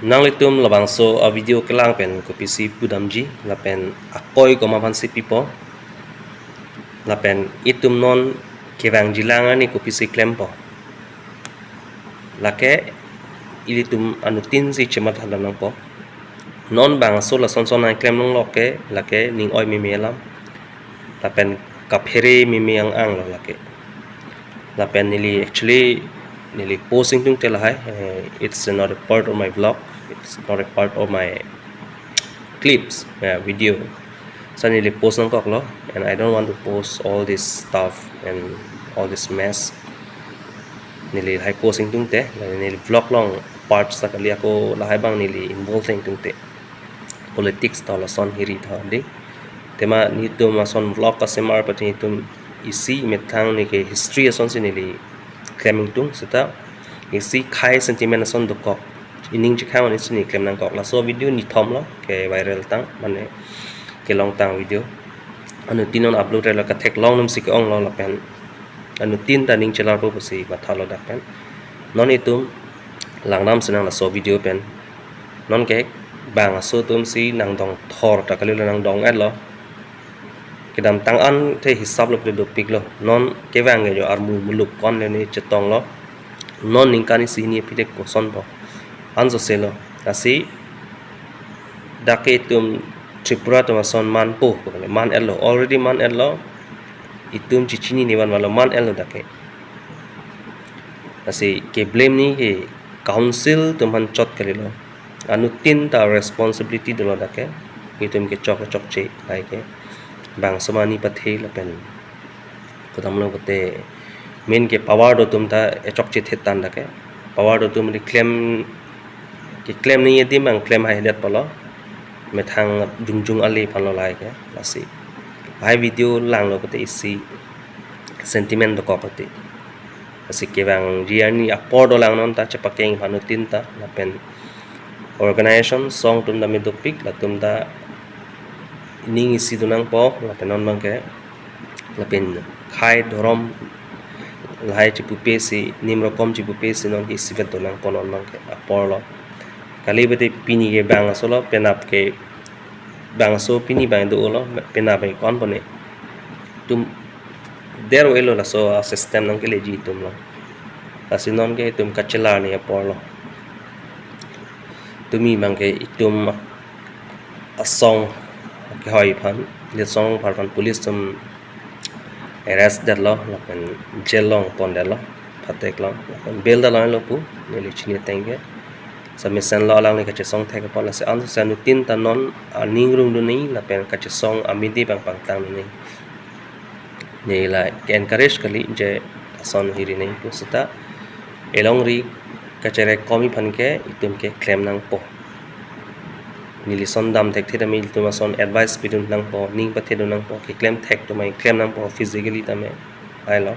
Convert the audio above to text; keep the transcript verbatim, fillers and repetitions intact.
Nanglitum labangso a video kelang pen kopisi pudamji, lapen akoi komat aphansi pipo, lapen itum non kevangji lang arni kopisi klempo. Lake ilitum anuttin si chematha dam nangpo. Non bangso lason son nangklem longlok ke lake ning oi meme alam. Lapen kaphere meme ang-ang lo lake. Lapen neli actually neli post ingtungte lahai. Eh, it's not a part of my vlog. It's not a part of my clips, yeah, video. So neli post nangkoklo, and I don't want to post all this stuff and all this mess. Neli lahai post ingtungte, neli vlog along part sa kali, ako lahai abang neli involve ingtungte. Politics ta lason hiri ta di. Tema netum ason vlog kasemar pati netum isi methang neke history asonsi neli klem ingtung seta isi khei sentiment ason dokok. Ining chekhang anisi neli klem nangkok. Laso video nithom lo ke viral tang, mane kelong tang video. Anuttin non upload relo, katheklong atumsi ke-ong lo lapen anuttin ta ning chelarpo pusi mathalo dak pen. Non itum langdam sinang laso video pen. Non ke bang aso atumsi nangdong thor ta kalilo, nangdong-etlo. Kedamtang an te hisap lo pule dopiklo. Non kevang ke jo armu muluk ko-an le ne chetonglo. Non ningkan isi hini aphi te kosonpo. Ansose lo. Lasi dak ke itum Tripura atum ason manpo, man-etlo, already man-etlo. Itum chechinine vanvelo, man-etlo dak ke. Lasi ke blame ni ke council atum aphan chot kalilo. Anuttin ta responsibility dolo dak ke. Itum kechok kechokche lahai ke. Bangso mani pathe lapen kodamlo pulote main ke power do atum ta echokche thetan dak ke. Power do atum ri klem keklem ni adim ang klem haidetpo lo. Methang jongjong ale aphan lo lahai ke. Lasi lahai video langlo pulote isi sentiment dokok pati. Lasi kevangji arni apor dolang, non ta chepakeng aphan anuttin ta lapen organization asong atum ta me dopik, latum ta ining isi do nangpo lapen non abang ke lapen khei dhorom lahai chepupe si, nim rokom chepupe si non ke isivet do nangpo non abang ke apor lo. Kali bete pini ke bang aso lo, penap ke bang aso pini bang do lo, penap ke ko-an pone. Itum der-o-elo laso a system nangkeleji itum lo. Lasi non ke itum kachelar ni apor lo. Tumi abang ke itum asong kehoi aphan, Litsong Parpan police atum arrest detlo, lapen jail along pondetlo, phateklong, lapen bail ta longlo pu, neli chini ateng ke. Sa mesenlo alangli kachesong thek apot, lasi ansose anuttin ta non aning rung dun nangji, lapen kachesong amidi abang pangtang dun nangji. Neli la ke-encourage kali je ason hiri nangji pu seta elongri kacherek komi aphan ke itum ke klem nangpo. Neli son dam thekthe tame itum ason advice pidun nangpo, ning pathe dun nangpo, keklem thek atum ai klem nangpo physically tame. Hai lo.